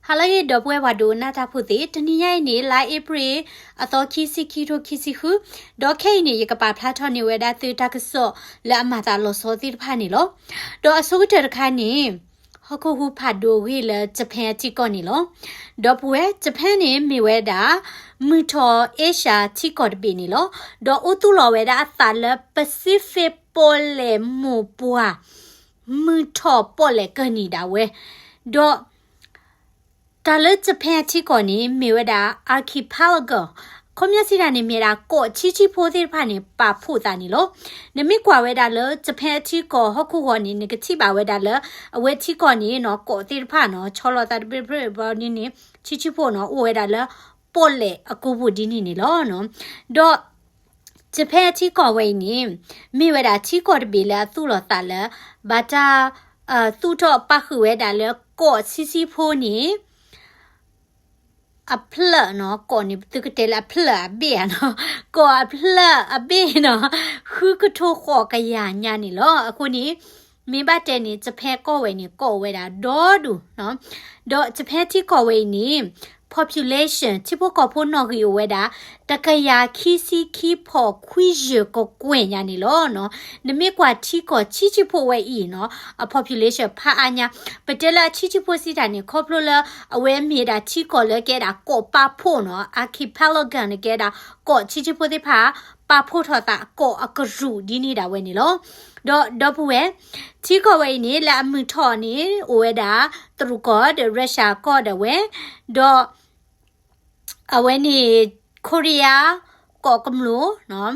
ဟါလၢအဂ့ၤ ဒီပုၢ်ဝဲၢ်ပှၤဒိကနၣ်တၢ်ဖိသ့ၣ်, တနံၤညါအံၤန့ၣ် လါအ့ဖြ့ၣ် အသီခံဆံခံ ထိခံဆံဃု, ဒီးခဲအံၤန့ၣ် ယကပာ်ဖျါထီၣ်န့ၢ်ဝဲဒၣ်သုတၢ်ကစီၣ် လၢအမၤသးလီၤဆီသ့ၣ်တဖၣ်န့ၣ်လီၤ. ဒီးအဆိကတၢၢ်တခါန့ၣ် ဟီၣ်ခိၣ်ဟူးဖးဒိၣ်အဂ့ၢ်လၢ Japan အထံကီၢ်န့ၣ်လီၤ. ဒီပုၢ်ဝဲၢ် Japan န့ၣ် မ့ၢ်ဝဲဒၣ် မုၢ်ထီၣ် Asia ထံကီၢ်တဘ့ၣ်န့ၣ်လီၤ. ဒီးအိၣ်သူၣ်လီၤဝဲဒၣ်အသးလၢ Pacific ပီၣ်လဲၣ်မိၢ်ပှၢ် မုၢ်ထီၣ်ပီၣ်လဲၣ်ကၢၢ်နံၤဒၣ်ဝဲ, ဒီး တၢ်လၢ Japan အထံကီၢ်န့ၣ် မ့ၢ်ဝဲဒၣ် archipelago, ခီပညီစံးတၢ်န့ၣ် မ့ၢ်ဒၣ်ကီၢ်ဆံးဆံးဖိသ့ၣ်တဖၣ်န့ၣ် ပာ်ဖှိၣ်သးန့ၣ်လီၤ. နမ့ၢ်ကွၢ်ဝဲဒၣ်လၢ Japan အထံကီၢ်ဟီၣ်ခိၣ်ဂီၤန့ၣ် နကထံၣ်ဘၣ်ဝဲဒၣ်လၢ အဝဲထံကီၢ်န့ၣ်နီၤ ကီၢ်သ့ၣ်တဖၣ်နီၤ ဆီလီၤသးတဘ့ၣ်တဘ့ၣ်ဘျီန့ၣ် ဆံးဆံးဖိနီၤ အိၣ်ဝဲဒၣ်လၢ ပီၣ်လဲၣ်အကိာ်ပူၤဒ်န့ၣ်န့ၣ်လီၤ. ဒီး Japan အထံကီၢ်ဝဲအံၤန့ၣ် မ့ၢ်ဝဲဒၣ်ထံကီၢ်တဘ့ၣ်လၢအသူၣ်လီၤသးလၢ ဘၣ်တၢ် သူၣ်ထီၣ်ပာ်ဃုာ်ဝဲဒၣ်လၢ ကီၢ်ဆံးဆံးဖိန့ၣ် အဖျၢၣ်နီၤ ကီၢ်န့ၣ် ပသုကတဲလၢအဖျၢၣ်အဘ့ၣ်ဧါနီၤ ကီၢ်အဖျၢၣ်အဘ့ၣ်နီၤ ဃုကထိဃိးကယၤညါန့ၣ်လီၤ. အဃိန့ၣ် မ့ၢ်ဘၣ်တဲန့ၣ် Japan ကီၢ်ဝဲန့ၣ် ကီၢ်အိၣ်ဝဲဒၣ်ဒီဒူၣ်နီၤ ဒီး Japan ထံကီၢ်ဝဲအံၤန့ၣ် population ထံဖိကီၢ်ဖိနီၣ်ဂံၢ်အိၣ်ဝဲဒၣ် တကယၤခံဆံခံဖီၣ်ခွံယဲၢ်ကကွဲၢ်ညါန့ၣ်လီၤနီၤ. နမ့ၢ်ကွၢ်ထံကီၢ်ဆံးဆံးဖိဝဲအံၤနီၤ အ population ဖးအါညါ ပတဲလၢအဆံးဆံးဖိစံးတၢ်န့ၣ် ခီဖျိလၢအဝဲမ့ၢ်ဒၣ်ထံကီၢ်လၢကဲဒၣ်ကီၢ်ပာ်ဖှိၣ်နီၤ archipelago န့ၣ်ကဲဒၣ်ကီၢ်ဆံးဆံးဖိသ့ၣ်တဖၣ် ပာ်ဖှိၣ်ထီၣ်သးကီၢ်အကရူၢ်ဒ်န့ၣ်ဒၣ်ဝဲန့ၣ်လီၤ. ဒီးဒီပုၢ်ဝဲၢ် ထံကီၢ်ဝဲအံၤန့ၣ် လၢအမုၢ်ထီၣ်န့ၣ် အိၣ်ဝဲဒၣ် တရူးကီၢ်ဒီး Russia ကီၢ်ဒၣ်ဝဲ ဒီး အဝဲန့ၣ် Korea ကီၢ်ကမျိၢ်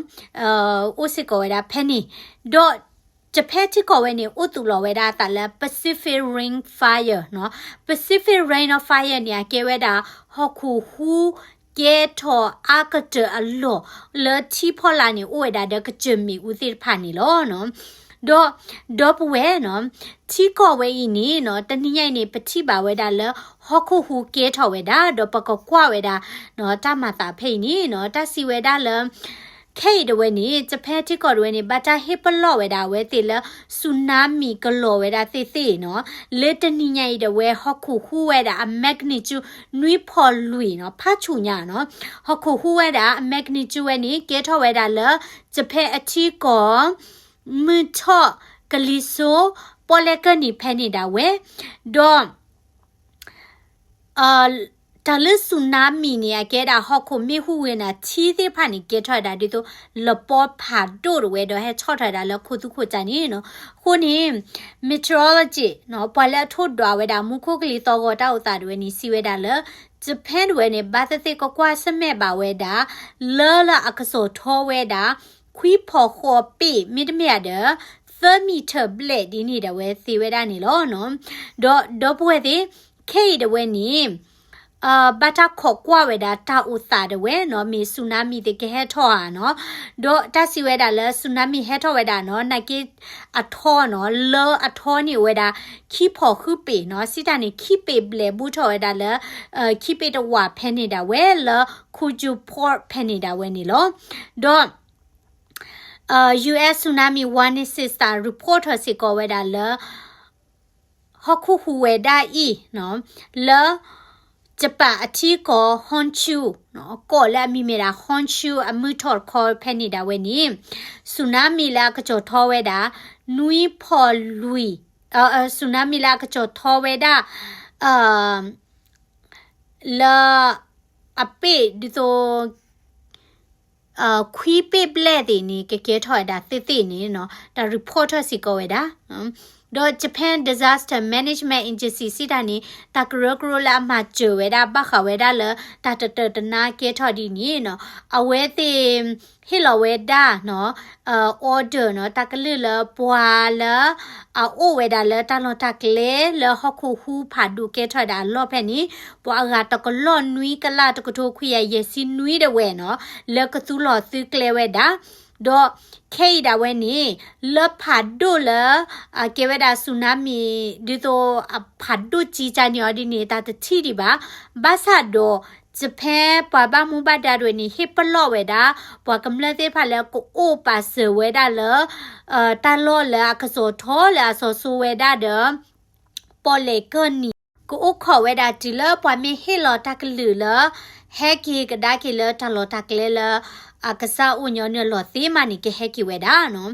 အိၣ်စ့ၢ်ကီးဝဲဒၣ်ဖဲန့ၣ်, ဒီး Japan ထံကီၢ်ဝဲန့ၣ် အိၣ်သူၣ်လီၤဝဲဒၣ်အသးလၢ Pacific Ring of Fire နီၤ, Pacific Ring of Fire န့ၣ် အကဲဝဲဒၣ် ဟီၣ်ခိၣ်ဟူးကဲထီၣ်အါကတၢၢ်အလီၢ် လၢထံဖီလာ်န့ၣ် အိၣ်ဝဲဒၣ်ဒီးကစၢၢ်မ့ၣ်အူသ့ၣ်တဖၣ်န့ၣ်လီၤ. ဒီး ဒီပုၢ်ဝဲၢ်နီၤ, ထံကီၢ်ဝဲအံၤန့ၣ်နီၤ, တနံၤညါအံၤန့ၣ် ပထံၣ်ဘၣ်ဝဲဒၣ်လၢ ဟီၣ်ခိၣ်ဟူးကဲထီၣ်ဝဲဒၣ် ဒီးပကကွၢ်ဝဲဒၣ်နီၤ, တၢ်မၤသးဖဲအံၤန့ၣ်နီၤ, တၢ်စံးဝဲဒၣ်လၢ ခဲအံၤဒၣ်ဝဲန့ၣ် Japan ထံကီၢ်ဒၣ်ဝဲန့ၣ် ဘၣ်တၢ်ဟ့ၣ်ပလီၢ်ဝဲဒၣ်အဝဲသ့ၣ်လၢ tsunami ကလီၤဝဲဒၣ်သ့ၣ်သ့ၣ်နီၤ, လၢတနံၤညါအံၤဒၣ်ဝဲ ဟီၣ်ခိၣ်ဟူးဝဲဒၣ်အ magnitude နွံဖီၣ်လွံၢ်နီၤ, ဖးဆူၣ်ညါနီၤ, ဟီၣ်ခိၣ်ဟူးဝဲဒၣ်အ magnitude ဝဲန့ၣ် ကဲထီၣ်ဝဲဒၣ်လၢ Japan အထံကီၢ် မုၢ်ထီၣ်ကလံၤစိး ပီၣ်လဲၣ်ကၢၢ်နံၤဖဲန့ၣ်ဒၣ်ဝဲ, ဒီး တၢ်လၢ tsunami န့ၣ် အကဲဒၣ်ဟီၣ်ခိၣ်မ့ၣ်ဟူးဝဲန့ၣ် ထံသ့ၣ်တဖၣ်န့ၣ် ကဲထီၣ်ဝဲဒၣ်ဒ်သိး လပီဖးဒိၣ်ဒၣ်ဝဲ ဒီးဟဲထီၣ်ထီၣ်ဝဲဒၣ်လၢခိသူၣ်ခိၣ်တၢ်န့ၣ်နီၤ. အဃိန့ၣ် meteorology နီၤ, ပှၤလၢအထိၣ်ဒွးဝဲဒၣ် မူခိၣ်ကလံၤသီၣ်ဂီၤတၢ်အိၣ်သးဒၣ်ဝဲန့ၣ် စံးဝဲဒၣ်လၢ Japan ဒၣ်ဝဲန့ၣ် ဘၣ်သ့ၣ်သ့ၣ်ကကွၢ်ဆၢၣ်မဲာ်ဘၣ်ဝဲဒၣ် လၢလၢအကစီၣ်ထီဝဲဒၣ် ခွံဖီၣ်ဃိးပ့ၣ် မ့တမ့ၢ်ဧါဒီး သၢမံထၢၣ်ဘျဲၣ်ဒ်န့ၣ်ဒၣ်ဝဲသ့ဝဲဒၣ်န့ၣ်လီၤ. ဒီးဒီပုၢ်ဝဲၢ်သ့ၣ် ခဲအံၤဒၣ်ဝဲန့ၣ် ဘၣ်တၢ်ခိးကွၢ်ဝဲဒၣ်တၢ်အိၣ်သးဒၣ်ဝဲနီၤ, မ့ၢ် tsunami သ့ၣ်ကဟဲထီၣ်ဧါနီၤ, ဒီးတၢ်စံးဝဲဒၣ်လၢ tsunami ဟဲထီၣ်ဝဲဒၣ်နီၤ, နာ်က့ အထီနီၤ, လၢအထီန့ၣ်အိၣ်ဝဲဒၣ် ခံဖီၣ်ဃုပ့ၣ်နီၤ, စံးတၢ်န့ၣ် ခံပ့ၣ်ဘျဲၣ်ဘူးထီၣ်ဝဲဒၣ်လၢ ခံပ့ၣ်တဝာ်ဖဲန့ၣ်ဒၣ်ဝဲ လၢ Kyushu Port ဖဲန့ၣ်ဒၣ်ဝဲန့ၣ်လီၤ. ဒီး US Tsunami Warning System report ထီၣ်စ့ၢ်ကီးဝဲဒၣ်လၢ ဟီၣ်ခိၣ်ဟူးဝဲဒၣ်အံၤ လၢ Japan အထံကီၢ် Honshu ကီၢ်လၢအမံၤမ့ၢ်ဒၣ် Honshu အမုၢ်ထီၣ်တခီဖဲန့ၣ်ဒၣ်ဝဲန့ၣ် tsunami လၢအကစီၣ်ထီဝဲဒၣ် နွံဖီၣ်လွံၢ် tsunami လၢအကစီၣ်ထီဝဲဒၣ် လၢ အပ့ၣ်ဒ်သိး ခွံပ့ၣ်ဘျဲၣ်သ့ၣ်န့ၣ် ကကဲထီၣ်ဝဲဒၣ်သ့ၣ်သ့ၣ်န့ၣ်နီၤ, တၢ် report ထီၣ်စ့ၢ်ကီးဝဲဒၣ်. ဒီး Japan Disaster Management Agency စံးတၢ်န့ၣ် တၢ်ကရၢကရိလၢအမၤစၢၤဝဲဒၣ် ဘၣ်ဃးဝဲဒၣ်လၢ တၢ်တတၢာ်တနါကဲထီၣ်ဒ်န့ၣ်နီၤ, အဝဲသ့ၣ် ဟ့ၣ်လီၤဝဲဒၣ်နီၤ order နီၤ, တၢ်ကလုၢ်လၢပှၤလၢ အအိၣ်ဝဲဒၣ်လၢတၢ်လီၢ်တၢ်ကျဲ လၢဟီၣ်ခိၣ်ဟူးဖးဒိၣ်ကဲထီၣ်ဝဲဒၣ်အလီၢ်ဖဲန့ၣ် ပှၤအဂၤတကလီၢ်နွံကလးတကထိခွံကယၤယဲၢ်ဆံနွံဒၣ်ဝဲနီၤ, လၢကသူလီၤသုကျဲဝဲဒၣ်, ဒီးခဲအံၤဒၣ်ဝဲန့ၣ် လၢဖးဒိၣ်လၢ အကဲဝဲဒၣ် tsunami ဒ်သိးအဖးဒိၣ်ကံကါန့ၣ်အီၤဒ်န့ၣ် တၢ်တထံၣ်ဒံးဘၣ်, ဘၣ်ဆၣ်ဒီး Japan ပှၤဘၣ်မူဘၣ်ဒါဒၣ်ဝဲန့ၣ် ဟ့ၣ်ပလီၢ်ဝဲဒၣ် ပှၤကမျၢၢ်သ့ၣ်တဖၣ်လၢကအိၣ်ပာ်စၢၤဝဲဒၣ်လၢ တၢ်လီၢ်လၢအကစီၣ်ထီလၢအစီၤစိဝဲဒၣ်ဒီး ပီၣ်လဲၣ်ကၢၢ်နံၤ ကအိၣ်ခိးဝဲဒၣ်တုၤလၢပှၤမ့ၢ်ဟ့ၣ်လီၤတၢ်ကလုၢ်လၢ ဟဲက့ၤကဒါက့ၤလၢတၢ်လီၢ်တၢ်ကျဲလၢ အကစၢ်အိၣ်ညီနုၢ်အလီၢ်သ့မးန့ၣ် ကဟဲက့ၤဝဲဒၣ်နီၤ.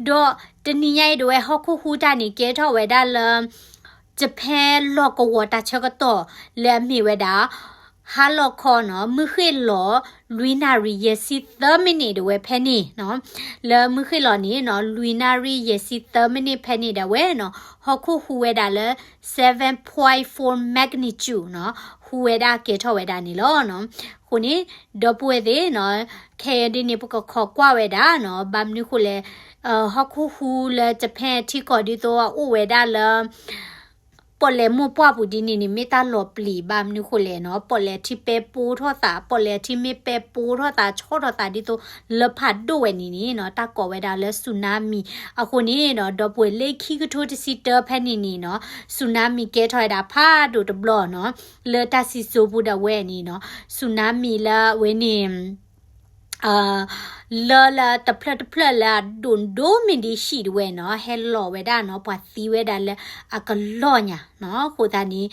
ဒီးတနံၤညါအံၤဒၣ်ဝဲဟီၣ်ခိၣ်ဟူတၢ်န့ၣ် ကဲထီၣ်ဝဲဒၣ်လၢ Japan လီၢ်ကဝီၤတၢ်ဆၢကတီၢ်လၢအမ့ၢ်ဝဲဒၣ် ဟါလီၤခီနီၤ မုၢ်ဃ့ၢ်လီၤ လွံၢ်နၣ်ရံၣ်ယဲၢ်ဆံသၢမံးနံးဒၣ်ဝဲဖဲန့ၣ်နီၤ, လၢမုၢ်ဃ့ၢ်လီၤန့ၣ်နီၤ လွံၢ်နၣ်ရံၣ်ယဲၢ်ဆံသၢမံးနံးဖဲန့ၣ်ဒၣ်ဝဲနီၤ ဟီၣ်ခိၣ်ဟူဝဲဒၣ်လၢ seven point four magnitude နီၤ, ဟူဝဲဒၣ်ကဲထီၣ်ဝဲဒၣ်န့ၣ်လီၤနီၤ. အဃိန့ၣ် ဒီပုၢ်ဝဲၢ်သ့ၣ်နီၤ ခဲအံၤဒ်န့ၣ် ပကခိးကွၢ်ဝဲဒၣ်နီၤ ဘၣ်မနုၤဃိလဲၣ် ဟီၣ်ခိၣ်ဟူလၢ Japan ထံကီၢ်ဒ်သိးအအိၣ်ဝဲဒၣ်လၢ ပီၣ်လဲၣ်မိၢ်ပှၢ်ပူၤဒ်န့ၣ်န့ၣ် မ့ၢ်တၢ်လီၤပျံၤဘၣ်မနုၤဃိလဲၣ်နီၤ, ပီၣ်လဲၣ်ထံပဲပိထီၣ်သး ပီၣ်လဲၣ်ထံမ့ၢ်ပဲပိထီၣ်သး ဆီၣ်ထီၣ်သးဒ်သိးလၢဖးဒိၣ်ဝဲန့ၣ်န့ၣ်နီၤ တၢ်ကိးဝဲဒၣ်လၢ tsunami အဃိန့ၣ်နီၤ ဒီပုၢ်ဝဲၢ်လၢခံကထိတဆံတၢဖဲန့ၣ်န့ၣ်နီၤ tsunami ကဲထီၣ်ဝဲဒၣ်ဖးဒိၣ်တဘျီနီၤ လၢတၢ်စံၣ်စိၤပူၤဒၣ်ဝဲန့ၣ်နီၤ tsunami လၢအဝဲန့ၣ် လၢလၢတဖျၢၣ်တဖျၢၣ်လၢအဒိၣ်ဒိၣ်မ့ၢ်ဒံးဟံၣ်ဒၣ်ဝဲနီၤ ဟဲလီၤဝဲဒၣ်နီၤ ပှၤသံဝဲဒၣ်လၢအကလီၢ်ညါနီၤ အဃိသတးန့ၣ်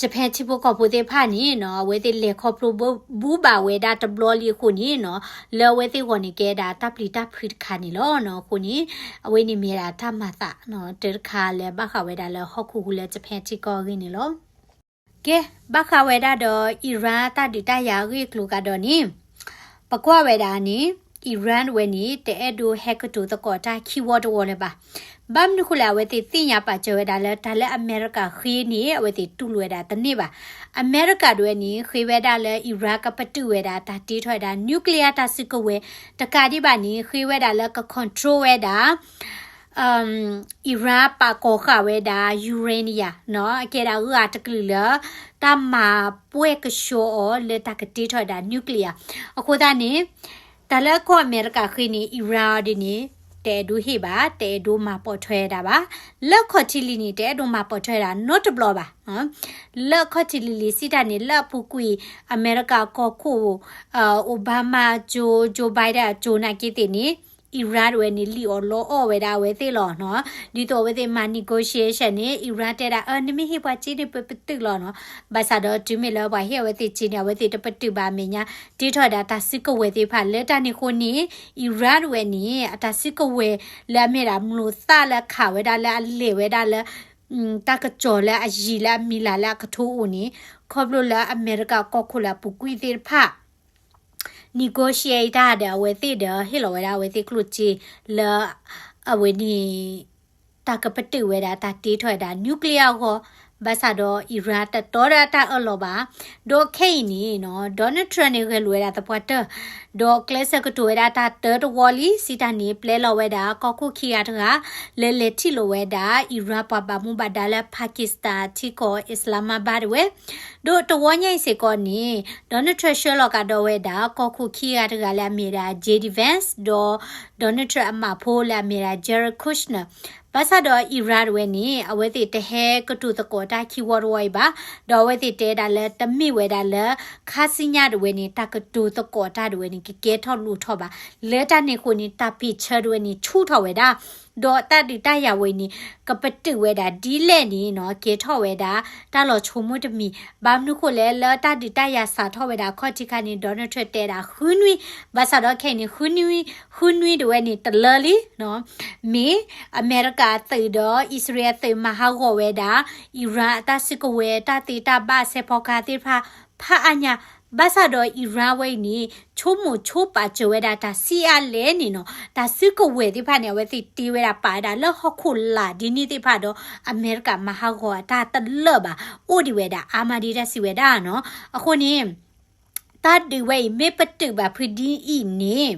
Japan ထံဖိကီၢ်ဖိသ့ၣ်တဖၣ်န့ၣ်နီၤ အဝဲသ့ၣ်လဲၤခီဖျိဘူၣ်ဘၣ်ဝဲဒၣ်တဘျီလံအဃိန့ၣ်နီၤ လၢအဝဲသ့ၣ်ဂီၢ်န့ၣ်ကဲဒၣ်တၢ်ပျံၤတၢ်ဖုးတခါန့ၣ်လီၤနီၤ အဃိန့ၣ် အဝဲန့ၣ်မ့ၢ်ဒၣ်တၢ်မၤသးနီၤ တၢ်တခါလၢဘၣ်ဃးဝဲဒၣ်လၢဟီၣ်ခိၣ်ဟူလၢ Japan ထံကီၢ်အဂ့ၢ်န့ၣ်လီၤ. ကဲ, ဘၣ်ဃးဝဲဒၣ်ဒီး Iran တၢ်ဒုးတၢ်ယၤအဂ့ၢ်အကျိၤကဒီးန့ၣ်, ပကွၢ်ဝဲဒၣ်န့ၣ် Iran ဝဲန့ၣ် တအဲၣ်ဒိးဟဲကတိၤသကိးတၢ်ခံဝီတဝီလၢၤဘၣ်. ဘၣ်မနုၤဃိလဲၣ် အဝဲသ့ၣ်သ့ၣ်ညါပာ်စၢၤဝဲဒၣ်လၢ တၢ်လၢအမဲရကၤဃ့န့ၣ် အဝဲသ့ၣ်တူၢ်လိာ်ဝဲဒၣ်တန့ၢ်ဘၣ်. အမဲရကၤဒၣ်ဝဲန့ၣ် ဃ့ဝဲဒၣ်လၢ Iran ကပတုာ်ဝဲဒၣ်တၢ်တ့ထီၣ်ဝဲဒၣ် nuclear တၢ်စုကဝဲၤ တကးဒံးဘၣ်န့ၣ် ဃ့ဝဲဒၣ်လၢက control ဝဲဒၣ် Iran ပာ်ကီၤဃာ်ဝဲဒၣ် uranium နီၤ အကဲဒၣ်ဂုၢ်အါတကလုာ်လၢ တၢ်မၤပှဲၢ်ကဆှီအီၤလၢတၢ်ကတ့ထီၣ်ဝဲဒၣ် nuclear အဃိသတးန့ၣ် တၢ်လၢကီၢ်အမဲရကၤဃ့န့ၣ် Iran အီၤဒ်န့ၣ် တအဲၣ်ဒိးဟ့ၣ်ဘၣ် တအဲၣ်ဒိးမၤပိာ်ထွဲဝဲဒၣ်ဘၣ်. လၢခီၣ်ထံးလံၤန့ၣ် တအဲၣ်ဒိးမၤပိာ်ထွဲဝဲဒၣ်နီတဘျီဘၣ်. လၢခီၣ်ထံးလံၤလံၤစံးတၢ်န့ၣ် လၢအပူၤကွံာ် အမဲရကၤကီၢ်ခိၣ် Obama အစိၤ Joe Biden အစိၤနာ်က့သ့ၣ်န့ၣ် Iran ဒၣ်ဝဲန့ၣ် လံၣ်အီၣ်လီအီၣ်ဝဲဒၣ်အဝဲသ့ၣ်လီၤနီၤ. ဒ်သိးအဝဲသ့ၣ်မၤ negotiation န့ၣ် Iran တဲဒၣ် အၢ နမ့ၢ်ဟ့ၣ်ပှၤစ့န့ၣ် ပပတုာ်လီၤနီၤ. ဘၣ်ဆၣ်ဒီးတုၤမ့ၢ်လၢပှၤဟ့ၣ်အဝဲသ့ၣ်စ့န့ၣ် အဝဲသ့ၣ်တပတုာ်ဘၣ်အမဲာ်ညါ တ့ထီၣ်ဝဲဒၣ်တၢ်စုကဝဲၤသ့ၣ်တဖၣ် လၢတၢ်န့ၣ်အဃိန့ၣ် Iran ဒၣ်ဝဲန့ၣ် အတၢ်စုကဝဲၤလၢအမ့ၢ်ဒၣ်မျိာ်သၣ်လၢအခးဝဲဒၣ်လၢအလဲၤဝဲဒၣ်လၢ တၢ်ကစီၣ်လၢအယံၤလၢအမံၤလၢ်လၢအကထိအိၣ်န့ၣ် ခီဖျိလၢအမဲရကၤကီၢ်ခိၣ်လၢအပူၤကွံာ်သ့ၣ်တဖၣ် negotiate တၢ်ဒီးအဝဲသ့ၣ်ဒီး ဟ့ၣ်လီၤဝဲဒၣ်အဝဲသ့ၣ်ကျိၣ်စ့လၢ အဝဲန့ၣ် တၢ်ကပတုာ်ဝဲဒၣ်တၢ်တ့ထီၣ်ဝဲဒၣ် nuclear အဂီၢ်, ဘၣ်ဆၣ်ဒီး Iran တတီဒီးအတၢ်အၢၣ်လီၤဘၣ်. ဒီးခဲအံၤန့ၣ်နီၤ Donald Trump န့ၣ် ဂဲၤလိာ်ဝဲဒၣ်သပှၢ်တၢၢ်, ဒီးကျဲးစၢးကတိၤဝဲဒၣ်တၢ်တၢတဝီလံ စံးတၢ်န့ၣ် ပျဲလီၤဝဲဒၣ်ကီၢ်ခိၣ်ခံဂၤတဂၤ လၢလဲၤထံၣ်လိာ်ဝဲဒၣ် Iran ပှၤဘၣ်မူဘၣ်ဒါလၢ Pakistan ထံကီၢ် Islamabad ဒၣ်ဝဲ ဒီးတဝီညါအံၤစ့ၢ်ကီးန့ၣ် Donald Trump ဆှၢလီၤကဒီးဝဲဒၣ် ကီၢ်ခိၣ်ခံဂၤတဂၤလၢအမ့ၢ်ဒၣ် J D Vance ဒီး Donald Trump အမါဖိလၢအမ့ၢ်ဒၣ် Jared Kushner, ဘၣ်ဆၣ်ဒီး Iran ဒၣ်ဝဲန့ၣ် အဝဲသ့ၣ်တဟဲကတိၤသကိးတၢ်ခံဝီတဝီအံၤဘၣ်, ဒီးအဝဲသ့ၣ်တဲဒၣ်လၢတမ့ၢ်ဝဲဒၣ်လၢ ခါဆူညါဒၣ်ဝဲန့ၣ် တၢ်ကတိၤသကိးတၢ်ဒၣ်ဝဲန့ၣ် ကကဲထီၣ်လိၣ်ထီၣ်ဘၣ်. လၢတၢ်န့ၣ်အဃိန့ၣ် တၢ်ဖံးဆၢဒၣ်ဝဲန့ၣ် ဆူၣ်ထီၣ်ဝဲဒၣ် ဒီးတၢ်ဒုးတၢ်ယၤဝဲအံၤန့ၣ် ကပတုာ်ဝဲဒၣ်ဒ်လဲၣ်န့ၣ်နီၤ ကဲထီၣ်ဝဲဒၣ် တၢ်လီၤဆိကမိၣ်တမံၤ, ဘၣ်မနုၤဃိလဲၣ် လၢတၢ်ဒုးတၢ်ယၤစးထီၣ်ဝဲဒၣ်အခီၣ်ထံးခါန့ၣ် Donald Trump တဲဒၣ်ဃုနွံ, ဘၣ်ဆၣ်ဒီးခဲအံၤန့ၣ် ဃုနွံ, ဃုနွံဒၣ်ဝဲန့ၣ်တလၢလံ, မ့ၢ်အမဲရကၤအသုးဒီးအံၣ်စရ့လးအသုးမၤဟးဂီၤဝဲဒၣ် Iran အတၢ်စုကဝဲၤ တၢ်သ့တၢ်ဘၣ် စဲးဖီကဟၣ်သ့ၣ်တဖၣ် ဖးအါညါ, ဘၣ်ဆၣ်ဒီး Iran ဝဲအံၤန့ၣ် ဆိကမိၣ်ဆိပာ်စၢၤဝဲဒၣ်တၢ်ဆံးအါလဲၣ်န့ၣ်နီၤ, တၢ်စုကဝဲၤသ့ၣ်တဖၣ်န့ၣ် အဝဲသ့ၣ်တ့ဝဲဒၣ်ပာ်ဝဲဒၣ်လၢဟီၣ်ခိၣ်လာ်ဒ်န့ၣ်သ့ၣ်တဖၣ်ဒီး အမဲရကၤမၤဟးဂီၤအတၢ်တလၢာ်ဘၣ်, အိၣ်ဒံးဝဲဒၣ်အါမးဒ်တၢ်စံးဝဲဒၣ်နီၤ. အဃိန့ၣ် တၢ်ဒုးဝဲအံၤ မ့ၢ်ပတုာ်ဘၣ်ဖုးဒ်အံၤန့ၣ်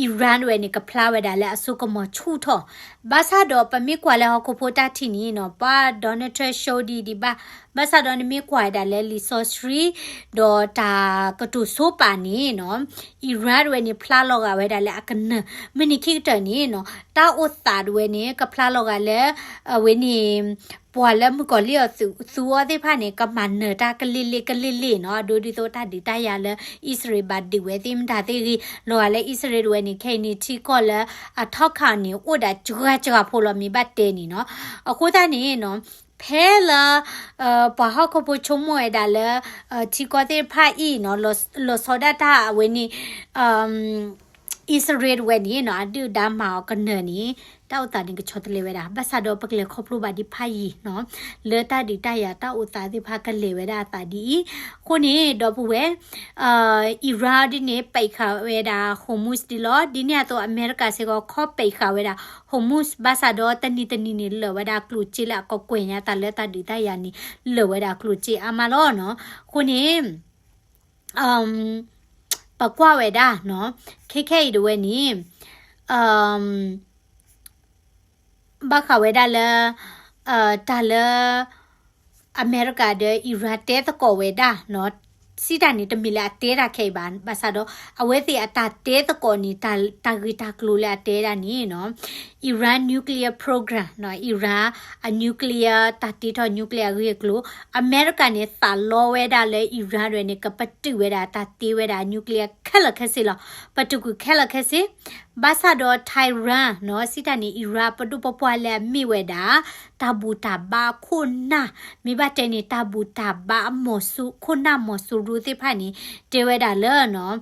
Iran ဝဲန့ၣ် ကဖျါဝဲဒၣ်လၢအစိကမီၤဆူၣ်ထီၣ်, ဘၣ်ဆၣ်ဒီးပမ့ၢ်ကွၢ်လၢဟီၣ်ခိၣ်ဖိတၢ်ထံၣ်န့ၣ်နီၤ ပှၤ Donald Trump ဆိဒံးဒံးဘၣ်, ဘၣ်ဆၣ်ဒီးနမ့ၢ်ကွၢ်ဝဲဒၣ်လၢလံာ်စီဆှံ ဒီးတၢ်ကတိၤဆိပာ်န့ၣ်နီၤ Iran ဝဲန့ၣ် ဖျါလီၤဂာ်ဝဲဒၣ်လၢအကနၢၤ, မုၢ်နံၤခံကတၢၢ်န့ၣ်နီၤ တၢ်အိၣ်သးဒၣ်ဝဲန့ၣ် ကဖျါလီၤဂာ်လၢ အဝဲန့ၣ် ပှၤလၢမုၣ်ကီၤလံၢ်အီၤသူအီၤသ့ၣ်တဖၣ်န့ၣ် ကမၤနၢၤတၢ်ကလ့လ့ကလ့လ့နီၤ, အဒိဒ်သိးတၢ်ဒုးတၢ်ယၤလၢ အံၣ်စရ့လးဘၣ်ဒုးဝဲသ့ၣ်မတၤသ့ၣ်ဂ့ၤ, လီၤဂာ်လၢအံၣ်စရ့လးဒၣ်ဝဲန့ၣ် ခဲအံၤန့ၣ် ထံကီၢ်လၢအထီခါန့ၣ် အိၣ်ဒၣ်စှၤစှၤဖိလီၤ မ့ၢ်ဘၣ်တဲန့ၣ်နီၤ. အဃိသတးန့ၣ်နီၤ ဖဲလၢ ပှၤဟီၣ်ခိၣ်ဖိဆိကမိၣ်ဝဲဒၣ်လၢ ထံကီၢ်သ့ၣ်တဖၣ်အံၤနီၤ လီၤဆီဒၣ်တၢ်အဝဲန့ၣ် အံၣ်စရ့လးဝဲန့ၣ်နီၤ အဒုၣ်ဒါမၤအီၤကနၢၤန့ၣ် တၢ်အိၣ်သးန့ၣ်ကဆီတလဲဝဲဒၣ် ဘၣ်ဆၣ်ဒီးပကလဲၤခီဖျိဘၣ်ဒ်ဖးယံၤနီၤ လၢတၢ်ဒုးတၢ်ယၤတၢ်အိၣ်သးသ့ၣ်တဖၣ်ကလဲၤဝဲဒၣ်အသးဒ်အံၤ အဃိန့ၣ် ဒီပုၢ်ဝဲၢ် အံၤရၣ်ဒ်န့ၣ် ပိတ်ဃာ်ဝဲဒၣ် Hormuz ဒ်လီၤ. ဒ်န့ၣ်အသိး အမဲရကၤစ့ၢ်ကီး ခီပိတ်ဃာ်ဝဲဒၣ် Hormuz ဘၣ်ဆၣ်ဒီးတနံၤတနံၤန့ၣ် လၢာ်ဝဲဒၣ်ကျိၣ်စ့လၢအကကွဲၢ်ညါသးလၢတၢ်ဒုးတၢ်ယၤန့ၣ် လၢာ်ဝဲဒၣ်ကျိၣ်စ့အါမးလီၤနီၤ. အဃိန့ၣ် ပကွၢ်ဝဲဒၣ်နီၤ ခဲခဲအံၤတဝဲန့ၣ် ဘၣ်ဃးဝဲဒၣ်လၢ တၢ်လၢ အမဲရကၤဒီးအံၤရၣ်တဲသကိးဝဲဒၣ်နီၤ စံးတၢ်န့ၣ် တမ့ၢ်လၢအတဲတၢ်ခဲအံၤဘၣ် ဘၣ်ဆၣ်ဒီး အဝဲသ့ၣ်အတၢ်တဲသကိးန့ၣ် တၢ်ဂ့ၢ်တၢ်ကျိၤလၢအတဲဒၣ်န့ၣ်နီၤ Iran nuclear program နီၤ Iran အ nuclear တၢ်တ့ထီၣ် nuclear အဂ့ၢ်အကျိၤ အမဲရကၤန့ၣ် သးလီဝဲဒၣ်လၢအံၤရၣ်ဒၣ်ဝဲန့ၣ် ကပတုာ်ဝဲဒၣ်တၢ်တ့ဝဲဒၣ် nuclear ခဲလၢာ်ခဲဆ့လီၤ. ပတုာ်ကွံာ်ခဲလၢာ်ခဲဆ့ ဘၣ်ဆၣ်ဒီး Tehran နီၤ စံးတၢ်န့ၣ် အံၤရၣ်ပဒိၣ်ပပှၢ်လၢအမ့ၢ်ဝဲဒၣ် တၢ်ဘူၣ်တၢ်ဘါအခိၣ်နၢ် မ့ၢ်ဘၣ်တဲန့ၣ် တၢ်ဘူၣ်တၢ်ဘါအမီၤစိ ခိၣ်နၢ်မီၤစိရိၤသ့ၣ်တဖၣ်န့ၣ် တဲဝဲဒၣ်လၢနီၤ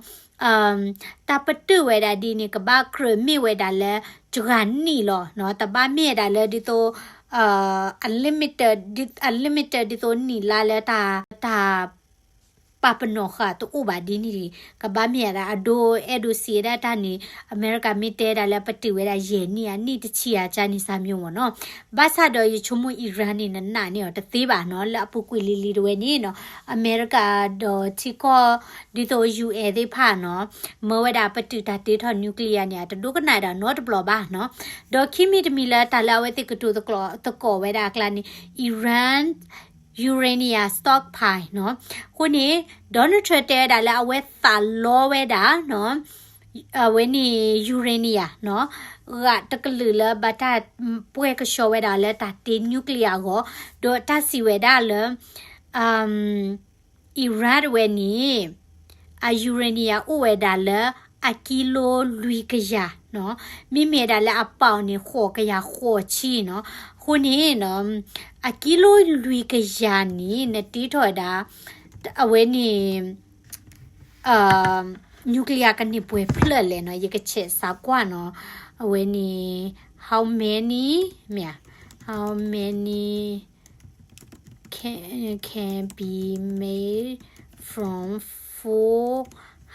တၢ်ပတုာ်ဝဲဒၣ်ဒ်န့ၣ် ကဘၣ်ကြၢးမ့ၢ်ဝဲဒၣ်လၢ တဂၤနံၣ်လီၤနီၤ တဘၣ်မ့ၢ်ဝဲဒၣ်လၢဒ်သိး unlimited unlimited ဒ်သိးနံၣ်လါလၢတၢ် တၢ် ပာ်ပနီၣ်ဃာ်တအိၣ်ဘၣ်ဒ်န့ၣ် ကဘၣ်မ့ၢ်ဝဲဒၣ် အဒိအဲၣ်ဒိးစံးဝဲဒၣ်တၢ်န့ၣ် အမဲရကၤမ့ၢ်တဲဒၣ်လၢပတုာ်ဝဲဒၣ်ယဲၢ်နံၣ် အနံၣ်တဆံအါကန့ၣ် စၢ်မျိၤမ့ၢ်နီၤ ဘၣ်ဆၣ်ဒီးယဆိကမိၣ် Iran န့ၣ် နနာ်န့ၢ်အီၤတသ့ဘၣ်နီၤ လၢအပူၤကွံာ်လံၤလံၤတဝဲန့ၣ်နီၤ အမဲရကၤဒီးထံကီၢ် ဒ်သိး ယူၣ်အဲၣ်သ့ၣ်တဖၣ်နီၤ မၢဝဲဒၣ်ပတုာ်တၢ်တ့ထီၣ် nuclear န့ၣ် အတဒိကနၣ်ဒၣ်နီတဘျီဘၣ်နီၤ ဒီးခံမံၤတမံၤလၢတၢ်လၢအဝဲသ့ၣ်ကတိၤသကိးဝဲဒၣ်အကျါန့ၣ် Iran uranium stockpile နီၤ အဃိန့ၣ် Donald Trump တဲဝဲဒၣ်လၢအဝဲသးလီဝဲဒၣ်နီၤ အဝဲန့ၣ် uranium နီၤ ဂာ်တကလုာ်လၢဘၣ်တၢ်ပှဲၤကဆှီဝဲဒၣ်လၢတၢ်တ့ nuclear အဂီၢ် ဒီးတၢ်စံးဝဲဒၣ်လၢ Iran တဝဲန့ၣ် အ uranium အိၣ်ဝဲဒၣ်လၢ အကံလိလွံၢ်ကယၤနီၤ မ့မ့ၢ်ဒၣ်လၢအပီၣ်န့ၣ် ဃိးကယၤဃိးဆံနီၤ အဃိန့ၣ်နီၤ အကံလိလွံၢ်ကယၤန့ၣ် နတ့ထီၣ်ဝဲဒၣ် အဝဲန့ၣ် nuclear ကန့ၢ်ပှဲၤဖျၢၣ်လဲၣ်နီၤ ယကဆဲးစးကွၢ်နီၤ အဝဲန့ၣ် how many မ့ၢ်ဧါ how many can, can be made from four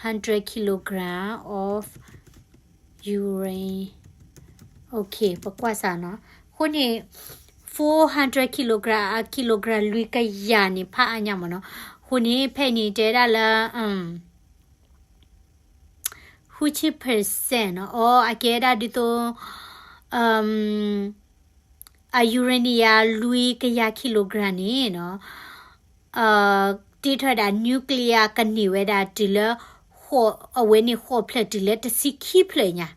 hundred kilogram of uranium. Okay ပကွၢ်စးနီၤ အဃိန့ၣ် four hundred kilogram အ kilogram လွံၢ်ကယၤန့ၣ် ဖးအါညါမ့ၢ်နီၤ အဃိန့ၣ် ဖဲအံၤန့ၣ် တဲဒၣ်လၢ which percent နီၤ အီ အကဲဒၣ်ဒ်သိး အ uranium လွံၢ်ကယၤ kilogram န့ၣ်နီၤ တ့ထီၣ်ဝဲဒၣ် nuclear ကန့ၢ်ဝဲဒၣ်တုၤလၢ အဝဲန့ၣ်ဃိးဖျၢၣ်တုၤလၢတဆံခံဖျၢၣ်ညါ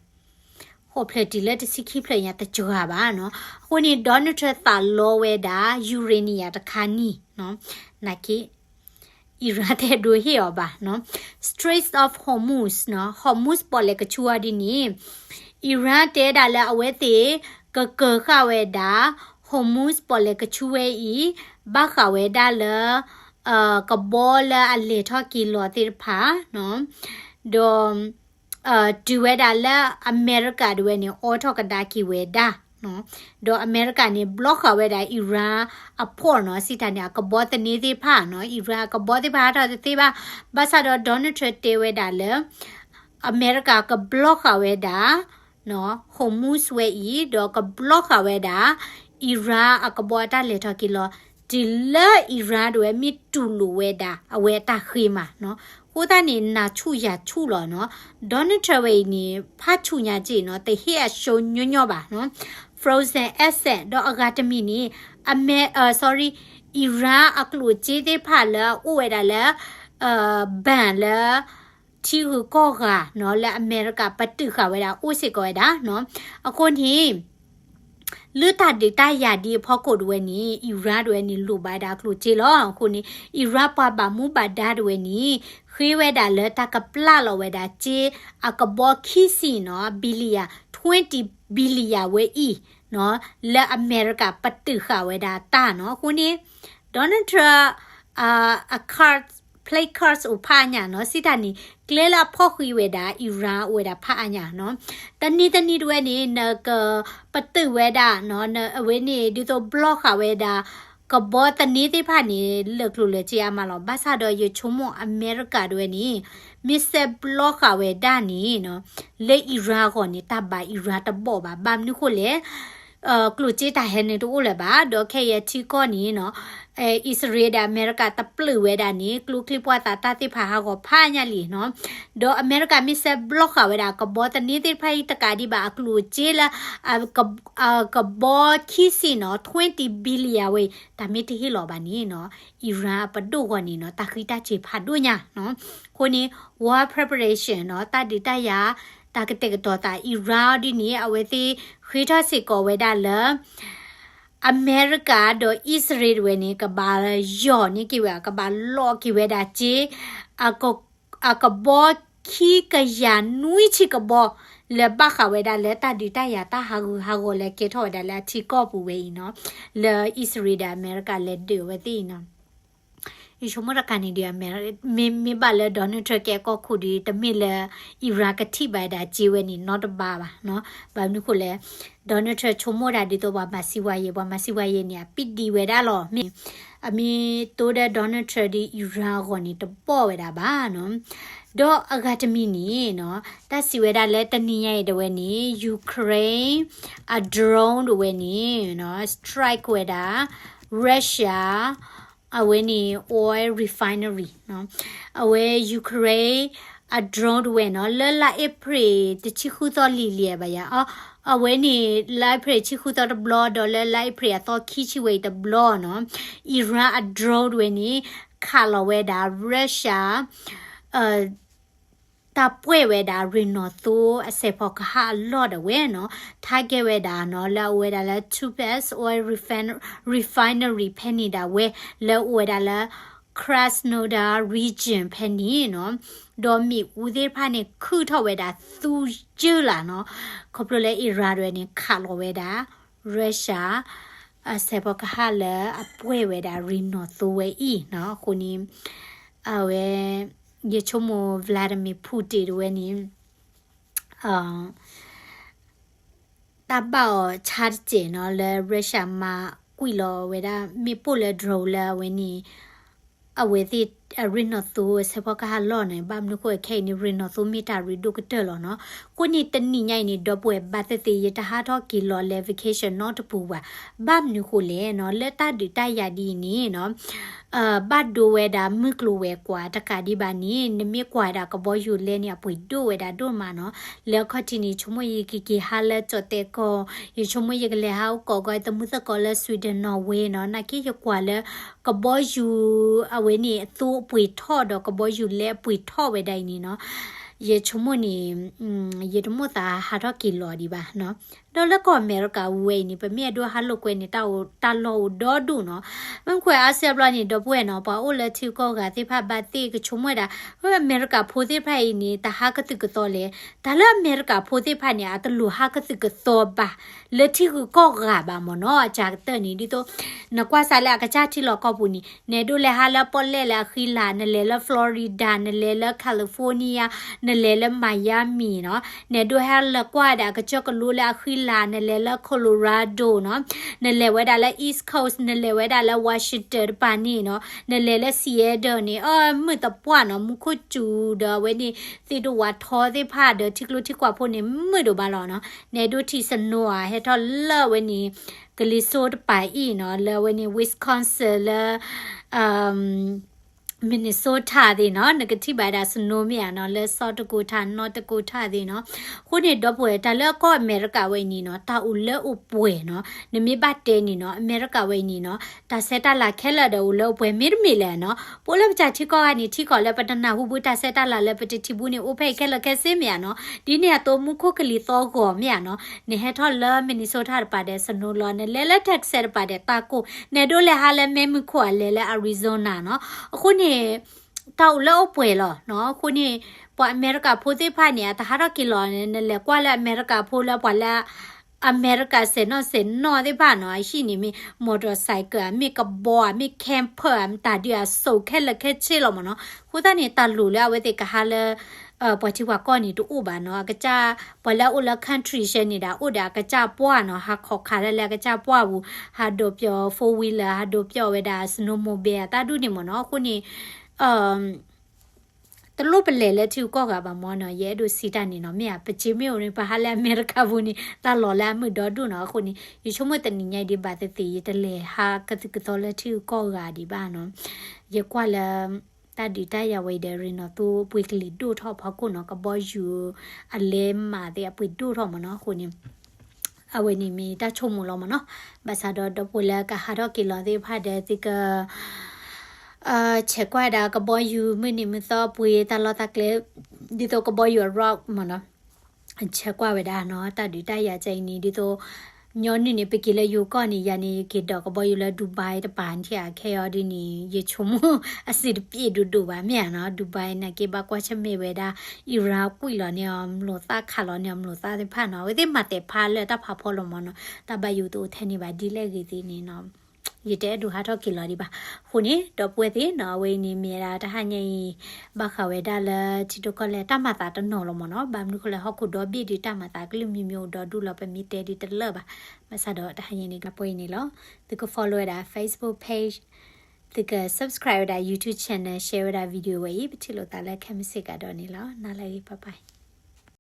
ဃိးဖျၢၣ်တုၤလၢတဆံခံဖျၢၣ်ညါတစှၤဘၣ်နီၤ အဃိန့ၣ် Donald Trump သးလီဝဲဒၣ် uranium တခါနံၣ်နီၤ နာ်က့ Iran တအဲၣ်ဒိးဟ့ၣ်အီၤဘၣ်နီၤ Strait of Hormuz နီၤ Hormuz ပီၣ်လဲၣ်ကဆူအီၤဒ်န့ၣ် Iran တဲဒၣ်လၢအဝဲသ့ၣ် ကကၢၤဃာ်ဝဲဒၣ် Hormuz ပီၣ်လဲၣ်ကဆူဝဲအံၤ ဘၣ်ဃးဝဲဒၣ်လၢ ကဘီလၢအလဲၤထီၣ်က့ၤလီၤသ့ၣ်တဖၣ်နီၤ ဒီး တုၤဝဲဒၣ်လၢအမဲရကၤတဝဲန့ၣ် အိးထီၣ်ကဒါက့ၤဝဲဒၣ်နီၤ ဒီးအမဲရကၤန့ၣ် block ဃာ်ဝဲဒၣ် Iran အ port နီၤ စံးတၢ်န့ၣ် အကဘီသန့သ့ၣ်တဖၣ်နီၤ Iran အကဘီသ့ၣ်တဖၣ်ဟးထီၣ်တသ့ဘၣ် ဘၣ်ဆၣ်ဒီး Donald Trump တဲဝဲဒၣ်လၢ အမဲရကၤက block ဃာ်ဝဲဒၣ် Hormuz ဝဲအံၤ ဒီးက block ဃာ်ဝဲဒၣ် Iran အကဘီအတၢ်လဲၤထီၣ်က့ၤလီၤ တုၤလၢ Iran တဝဲမ့ၢ်တူၢ်လိာ်ဝဲဒၣ် အဝဲအတၢ်ဃ့မးနီၤ အဃိသတးန့ၣ် နၤဆူၣ်ယၤဆူၣ်လီၤနီၤ Donald Trump ဝဲအံၤန့ၣ် ဖးဆူၣ်ညါက့နီၤ တဟ့ၣ်အ show ညီညီဘၣ်နီၤ frozen asset ဒီးအဂၤတမံၤန့ၣ် အမဲ sorry Iran အကျိၣ်စ့သ့ၣ်တဖၣ်လၢအအိၣ်ဝဲဒၣ်လၢ ဘဏ်လၢ ထံဂုၤကီၢ်ဂၤနီၤ လၢအမဲရကၤပတုာ်ဃာ်ဝဲဒၣ် အိၣ်စ့ၢ်ကီးဝဲဒၣ်နီၤ အဃိန့ၣ် လၢတၢ်ဒုးတၢ်ယၤဒ်အဖီခိၣ်တဝဲန့ၣ် Iran တဝဲန့ၣ် လိၣ်ဘၣ်ဝဲဒၣ်အကျိၣ်စ့လီၤ. အဃိန့ၣ် Iran ပှၤဘၣ်မူဘၣ်ဒါတဝဲန့ၣ် ဃ့ဝဲဒၣ်လၢတၢ်ကပျၢ်လီၤဝဲဒၣ်စ့ အကဘီခံဆံနီၤ billion, twenty billion ဝဲအံၤ လၢအမဲရကၤပတုာ်ဃာ်ဝဲဒၣ်တၢ်နီၤ. အဃိန့ၣ် Donald Trump အ card, play cards အိၣ်ဖးအါညါနီၤ, စံးတၢ်န့ၣ် ကျဲလၢအဖီၣ်ဃံးဝဲဒၣ် Iran အိၣ်ဝဲဒၣ်ဖးအါညါနီၤ. တနံၤတနံၤတဝဲန့ၣ် နကပတုာ်ဝဲဒၣ်နီၤ, အဝဲန့ၣ် ဒ်သိး block ဃာ်ဝဲဒၣ် ကဘီသန့သ့ၣ်တဖၣ်န့ၣ် လၢာ်ကျိၤလၢာ်စ့အါမးလီၤ. ဘၣ်ဆၣ်ဒီးယဆိကမိၣ်အမဲရကၤတဝဲန့ၣ် မ့ၢ်စဲး block ဃာ်ဝဲဒၣ်န့ၣ်နီၤ, လၢ Iran အဂီၢ်န့ၣ် တၢ်ဘၣ် Iran တဘီၣ်ဘၣ်. ဘၣ်မနုၤဃိလဲၣ် ကျိၣ်စ့တၢ်ဟဲန့ၣ်တအိၣ်လၢၤဘၣ်. ဒီးခဲအံၤအထံကီၢ်န့ၣ်နီၤ, အံၣ်စရ့လးဒီးအမဲရကၤတပျုာ်ဝဲဒၣ်န့ၣ် ကျိချံမျိာ်သၣ်တၢ်သ့ၣ်တဖၣ်ဟးဂီၤဖးညါလံနီၤ. ဒီးအမဲရကၤမ့ၢ်စဲး block ဃာ်ဝဲဒၣ် ကဘီသန့သ့ၣ်တဖၣ်အံၤတကးဒံးဘၣ် အကျိၣ်စ့လၢ ကဘီခံဆံနီၤ, twenty billion ဝဲအံၤ တၢ်မ့ၢ်တဟ့ၣ်လီၤဘၣ်န့ၣ်နီၤ, Iran အပဒိၣ်အဂီၢ်န့ၣ်နီၤ, တၢ်ဃံးတၢ်စ့ၤဖးဒိၣ်ညါနီၤ. အဃိန့ၣ် war preparation နီၤ, တၢ်ဒုးတၢ်ယၤ တၢ်ကတဲာ်ကတီၤသး Iran ဒ်န့ၣ် အဝဲသ့ၣ်ဃ့ထီၣ်စ့ၢ်ကီးဝဲဒၣ်လၢ အမဲရကၤဒီးအံၣ်စရ့လးတဝဲန့ၣ် ကဘၣ်ယီၢ်န့ၢ်က့ၤဝဲ, ကဘၣ်လီးက့ၤဝဲဒၣ်စ့ အကဘီခံကယၤနွံဆံကဘီ လၢဘၣ်ဃးဝဲဒၣ်လၢတၢ်ဒုးတၢ်ယၤတၢ်ဟးဂူာ်ဟးဂီၤလၢကဲထီၣ်ဝဲဒၣ်လၢအထံကီၢ်ပူၤဝဲအံၤနီၤ, လၢအံၣ်စရ့လးဒီးအမဲရကၤလဲၤဒုးအဝဲသ့ၣ်အံၤနီၤ. ယဆိကမိၣ်တကးန့ၣ်ဒီး မ့ၢ်ဘၣ်လၢ Donald Trump ကဲကီၢ်ခိၣ်ဒီး တမ့ၢ်လၢ Iran ကထံၣ်ဘၣ်ဝဲဒၣ်စ့ဝဲန့ၣ်နီတဘျီဘၣ်နီၤ. ဘၣ်မနုၤဃိလဲၣ်, Donald Trump ဆိကမိၣ်ဒၣ်ဒ်သိးပှၤမၤစံးဝဲယဲ, ပှၤမၤစံးဝဲယဲန့ၣ် အပံဒံးဝဲဒၣ်လီၤ. မ့ၢ် အမ့ၢ်တိဒီး Donald Trump ဒီး Iran အဂီၢ်န့ၣ် တဘီၣ်ဝဲဒၣ်ဘၣ်နီၤ. ဒီးအဂၤတမံၤန့ၣ်နီၤ, တၢ်စံးဝဲဒၣ်လၢတနံၤညါအံၤတဝဲန့ၣ် Ukraine အ drone တဝဲန့ၣ်နီၤ, strike ဝဲဒၣ် Russia အဝဲန့ၣ် oil refinery နီၤ. အဝဲ Ukraine အ drone တဝဲနီၤ, လၢလါအ့ဖြ့ၣ်တဆံဃုသီလံၤလံၤဘၣ်ယၤ, အ အဝဲန့ၣ် လါအ့ဖြ့ၣ်တဆံဃုသီတဘျီ ဒီးလၢလါအ့ဖြ့ၣ်အသီခံဆံဝဲအံၤတဘျီနီၤ, Iran အ drone တဝဲန့ၣ် ခးလီၤဝဲဒၣ် Russia တၢ်ပှဲၢ်ဝဲဒၣ်ရ့ၣ်နီၣ်သိအစဲးဖီကဟၣ်အလီၢ်ဒၣ်ဝဲနီၤ, target ဝဲဒၣ်နီၤ လၢအအိၣ်ဝဲဒၣ်လၢ Tubac oil refin-, refinery ဖဲန့ၣ်ဒၣ်ဝဲ, လၢအအိၣ်ဝဲဒၣ်လၢ Krasnodar region ဖဲန့ၣ်နီၤ, ဒီးမ့ၣ်အူသ့ၣ်တဖၣ်န့ၣ် ခုၣ်ထီၣ်ဝဲဒၣ်သူယုၢ်လၢ်နီၤ, ခီဖျိလၢ Iran တဝဲန့ၣ် ခးလီၤဝဲဒၣ် Russia အစဲးဖီကဟၣ်လၢအပှဲၢ်ဝဲဒၣ်ရ့ၣ်နီၣ်သိဝဲအံၤနီၤ, အဃိန့ၣ် အဝဲ ယဆိကမိၣ် Vladimir Putin တဝဲန့ၣ် တၢ်ဘၣ်အီၤဆါတစဲးနီၤ လၢ Russia မၤကွံာ်လီၤဝဲဒၣ် မ့ၣ်ပိၢ်လၢ drone လၢအဝဲန့ၣ် အဝဲသ့ၣ် အရ့ၣ်နီၣ်သိအစဲးဖီကဟၣ်လီၢ်န့ၣ်, ဘၣ်မနုၤဃိခဲအံၤန့ၣ် ရ့ၣ်နီၣ်သိမ့ၢ်တၢ်ရ့ဒိၣ်ကတၢၢ်လီၤနီၤ. အဃိန့ၣ်တနံၤညါအံၤန့ၣ် ဒီပုၢ်ဝဲၢ်ဘၣ်သ့ၣ်သ့ၣ် ယတဟးထီၣ်က့ၤလီၤလၢ vacation နီတပူၤဘၣ်. ဘၣ်မနုၤဃိလဲၣ်နီၤ, လၢတၢ်ဒုးတၢ်ယၤဒ်အံၤန့ၣ်နီၤ ဘၣ်ဒိဝဲဒၣ်မုၢ်ကျိၤဝဲၤကွာ်တကးဒံးဘၣ်န့ၣ် နမ့ၢ်ကွၢ်ဝဲဒၣ်ကဘီယူၤလဲန့ၣ် အပှ့ၤဒိၣ်ဝဲဒၣ်ဒိၣ်မးနီၤ. လၢအခီၣ်ထံးန့ၣ် ယဆိကမိၣ်ယကက့ၤဟးလၢကၠီၣ်တဲာ်ကီၢ်, ယဆိကမိၣ်ယကလဲၤဟးအိၣ်ကိးဂီၤသမုသကိးလၢ Sweden နီၣ်ဝ့နီၤ, နာ်က့ယကွၢ်လၢ ကဘီယူၤအဝဲန့ၣ် အသိအပှ့ၤထီၣ်ဒီးကဘီယူၤလဲအပှ့ၤထီၣ်ဝဲဒၣ်အံၤန့ၣ်နီၤ, ယဆိကမိၣ်န့ၣ် ယတမိၣ်သးဟးထီၣ်က့ၤလီၤဒံးဘၣ်နီၤ. ဒီးလၢကီၢ်အမဲရကၤဝဲအံၤန့ၣ် ပမ့ၢ်အဲၣ်ဒိးဟးလိာ်ကွဲန့ၣ် တၢ်အိၣ် တၢ်လီၢ်အိၣ်ဒီဒူၣ်နီၤ. မ့ၢ်ခွဲးအါစဲဘျီန့ၣ် ဒီပုၢ်ဝဲၢ်နီၤ ပှၤအိၣ်လၢထံကီၢ်ဂၤသ့ၣ်တဖၣ်ဘၣ်သ့ၣ်ကဆိကမိၣ်ဝဲဒၣ် အမဲရကၤဖိသ့ၣ်တဖၣ်အံၤန့ၣ် တဟးကသုၣ်ကသီလဲၣ်. တၢ်လၢအမဲရကၤဖိသ့ၣ်တဖၣ်န့ၣ် အတလိၣ်ဟးကသုၣ်ကသီဘၣ် လၢထံဂုၤကီၢ်ဂၤဘၣ်မ့ၢ်နီၤ. အစှၤကတၢၢ်န့ၣ် ဒ်သိး နကွၢ်စးလၢအကစၢ်ထံလီၢ်ကီၢ်ပူၤန့ၣ် နအဲၣ်ဒိးလဲၤဟးလၢပီၣ်လဲၣ်လၢအဃံလၤ နလဲၤလၢ Florida နလဲၤလၢ California နလဲၤလၢ Miami နီၤ. နအဲၣ်ဒိးဟဲလၢကွၢ်ဝဲဒၣ်ကစၢၢ်ကလိလၢအဃံလၤ နလဲၤလၢ Colorado နီၤ. နလဲၤဝဲဒၣ်လၢ East Coast နလဲၤဝဲဒၣ်လၢ Washington တပၤန့ၣ်နီၤ. နလဲၤလၢ Seattle န့ၣ် အမုာ်သပှၢ်နီၤ မူခိၣ်စူၤဒီးအဝဲန့ၣ် သ့ၣ်ဒိၣ်ဝးထီသ့ၣ်တဖၣ်ဒီးထံကျိထံကွာ်ဖိန့ၣ် မုာ်ဒိၣ်ဘၣ်လီၤနီၤ. နအဲၣ်ဒိးထံၣ် snow ဧါ ဟဲထီၣ်လၢအဝဲန့ၣ် ကလံၤစိးတပၤအံၤနီၤ လၢအဝဲန့ၣ် Wisconsin လၢ Minnesota သ့ၣ်နီၤ နကထံၣ်ဘၣ်ဒၣ် snow မ့ၢ်ဧါနီၤ လၢ South Dakota North Dakota သ့ၣ်နီၤ. အဃိန့ၣ် ဒီပုၢ်ဝဲၢ် တၢ်လၢကီၢ်အမဲရကၤဝဲအံၤန့ၣ်နီၤ တၢ်အိၣ်လၢအိၣ်ပှဲၤနီၤ နမ့ၢ်ဘၣ်တဲန့ၣ်နီၤ အမဲရကၤဝဲအံၤန့ၣ်နီၤ တၢ်ဆဲးတၢ်လၤခဲလၢာ်ဒီးအိၣ်လၢအိၣ်ပှဲၤ မ့တမ့ၢ်လဲၣ်နီၤ ပအိၣ်လၢပတၢ်ထံကီၢ်ဂၤန့ၣ် ထံကီၢ်လၢပတနၢ်ဟူဘၣ်တၢ်ဆဲးတၢ်လၤလၢပတထံၣ်ဘၣ်န့ၣ် အိၣ်ဖဲအံၤခဲလၢာ်ခဲဆ့မ့ၢ်ဧါနီၤ. ဒ်န့ၣ်အသိးမူခိၣ်ကလံၤသီဂီၤမ့ၢ်ဧါနီၤ နဟဲထီၣ်လၢ Minnesota တပၤဒီး snow လီၤ နလဲၤလၢ Texas တပၤဒီးတၢ်ကိၢ် နအဲၣ်ဒိးလဲၤဟးလၢ Mexico ဧါ လဲၤလၢ Arizona နီၤ. အဃိန့ၣ် တၢ်အိၣ်လၢအိၣ်ပှဲၤလီၤနီၤ. အဃိန့ၣ် ပှၤအမဲရကၤဖိသ့ၣ်တဖၣ်န့ၣ် အတဟးထီၣ်က့ၤလီၤန့ၣ် နလဲၤကွၢ်လၢအမဲရကၤဖိလၢပှၤလၢ အမဲရကၤစဲးနီၣ်စဲးနီၣ်သ့ၣ်တဖၣ်နီၤ အဟံၣ်န့ၣ်မ့ၢ် motorcycle ဧါ မ့ၢ်ကဘီဧါ မ့ၢ် camper ဧါ မတၤဒုးဧါ စိာ်ခဲလၢာ်ခဲဆ့လီၤမ့ၢ်နီၤ. အဃိသတးန့ၣ် တၢ်လိၣ်လၢအဝဲသ့ၣ်ကဟးလၢ ပှၤထံပှၤကီၢ်န့ၣ်တအိၣ်ဘၣ်နီၤ. အကစၢ် ပှၤလၢအအိၣ်လၢ country ရှဲန့ၣ်ဒၣ် အိၣ်ဒီးအကစၢ်ပှၢ်နီၤ ဟးခိးခးလၢလၢအကစၢ်ပှၢ်ပူၤ ဟးဒိးပျီ four wheeler ဟးဒိးပျီဝဲဒၣ် snowmobile အတၢ်ဒူၣ်န့ၣ်မ့ၢ်နီၤ. အဃိန့ၣ် တလိၣ်ပလဲၤလၢထံဂုၤကီၢ်ဂၤဘၣ်မ့ၢ်နီၤ ယအဲၣ်ဒိးစံးတၢ်န့ၣ်နီၤ မ့ၢ်ဧါ ပစ့မ့ၢ်အိၣ်န့ၣ် ပဟးလၢအမဲရကၤပူၤန့ၣ် တၢ်လီၢ်လၢအမုာ်ဒီဒူၣ်နီၤ. အဃိန့ၣ် ယဆိကမိၣ်တနံၤညါအံၤဒံးဘၣ်သ့ၣ်သ့ၣ် ယတလဲၤဟးကသုးကသီလၢထံဂုၤကီၢ်ဂၤဒံးဘၣ်နီၤ. ယကွၢ်လၢ တၢ်ဒုးတၢ်ယၤဝဲအံၤဒီး ရ့နီၤသိပှ့ၤကလံၤဒိၣ်ထီၣ်ဖီခိၣ်နီၤ ကဘီယူၤအလဲမးသ့ၣ်အပှ့ၤဒိၣ်ထီၣ်မ့ၢ်နီၤ. အဃိန့ၣ် အဝဲန့ၣ်မ့ၢ်တၢ်ဆိကမိၣ်လီၤမ့ၢ်နီၤ. ဘၣ်ဆၣ်ဒီး ဒီပုၢ်ဝဲၢ်လၢကဟးထီၣ်က့ၤလီၤသ့ၣ်တဖၣ်ဒီး သုက ဆဲးကွၢ်ဒၣ်ကဘီယူၤမုၢ်နံၤမုၢ်သီပှ့ၤတၢ်လီၢ်တၢ်ကျဲ ဒ်သိးကဘီယူၤအ rock မ့ၢ်နီၤ. ဆဲးကွၢ်ဝဲဒၣ်နီၤ တၢ်ဒုးတၢ်ယၤကအံၤန့ၣ် ဒ်သိး ညီနုၢ်န့ၣ် ပက့ၤလၢယိၤကီၢ်န့ၣ် ယၤန့ၣ် ယက့ၤဒိးကဘီယူၤလၢ Dubai တပၤ နထံၣ်ဧါ ခဲအံၤဒ်န့ၣ် ယဆိကမိၣ်အစံးတပျဲဒိၣ်ဒိၣ်ဘၣ် မ့ၢ်ဧါနီၤ. Dubai နာ်က့ဘၣ်ကွၢ်ဆၢၣ်မဲာ်ဝဲဒၣ် Iran ကွံာ်လီၤန့ၢ်အီၤ မျိာ်သၣ်ခးလီၤန့ၢ်အီၤ မျိာ်သၣ်သ့ၣ်တဖၣ်နီၤ အဝဲသ့ၣ်မၤသဲးဖးလၢတၢ်ဖးဖီလီၤမ့ၢ်နီၤ. တၢ်ဘၣ်ယိၤတအိၣ်ထဲန့ၣ်ဘၣ်ဒ်လဲၣ်ဂ့ၤသ့ၣ်န့ၣ်နီၤ ယတအဲၣ်ဒိးဟးထီၣ်က့ၤလီၤဒံးဘၣ်. အဃိန့ၣ် ဒီပုၢ်ဝဲၢ်သ့ၣ်နီၤ အဝဲအံၤန့ၣ်မ့ၢ်ဝဲဒၣ်တဟါညါအံၤ ဘၣ်ဃးဝဲဒၣ်လၢထံဒိၣ်ကီၢ်လဲၢ်တၢ်မၤသးတနီၤလီၤမ့ၢ်နီၤ. ဘၣ်မနုၤဃိလဲၣ် ဟီၣ်ခိၣ်ဒီဘ့ၣ်ဒုးတၢ်မၤသးကလုာ်မံၤမံၤအိၣ်ဒီဒူၣ်လီၤ ပမ့ၢ်တဲဒ်တလၢာ်ဘၣ်. ဘၣ်ဆၣ်ဒီးတဟါညါန့ၣ် ကလၢပှဲၤအံၤန့ၣ်လီၤ. သုက follow ဝဲဒၣ် Facebook page သုက subscribe ဝဲဒၣ် YouTube channel share ဝဲဒၣ် video ဝဲအံၤ ပထံၣ်လိာ်သးလၢခဲမုၢ်ဆ့ၣ်ကဒီးန့ၣ်လီၤ. နၤလၢအဂ့ၤ bye bye.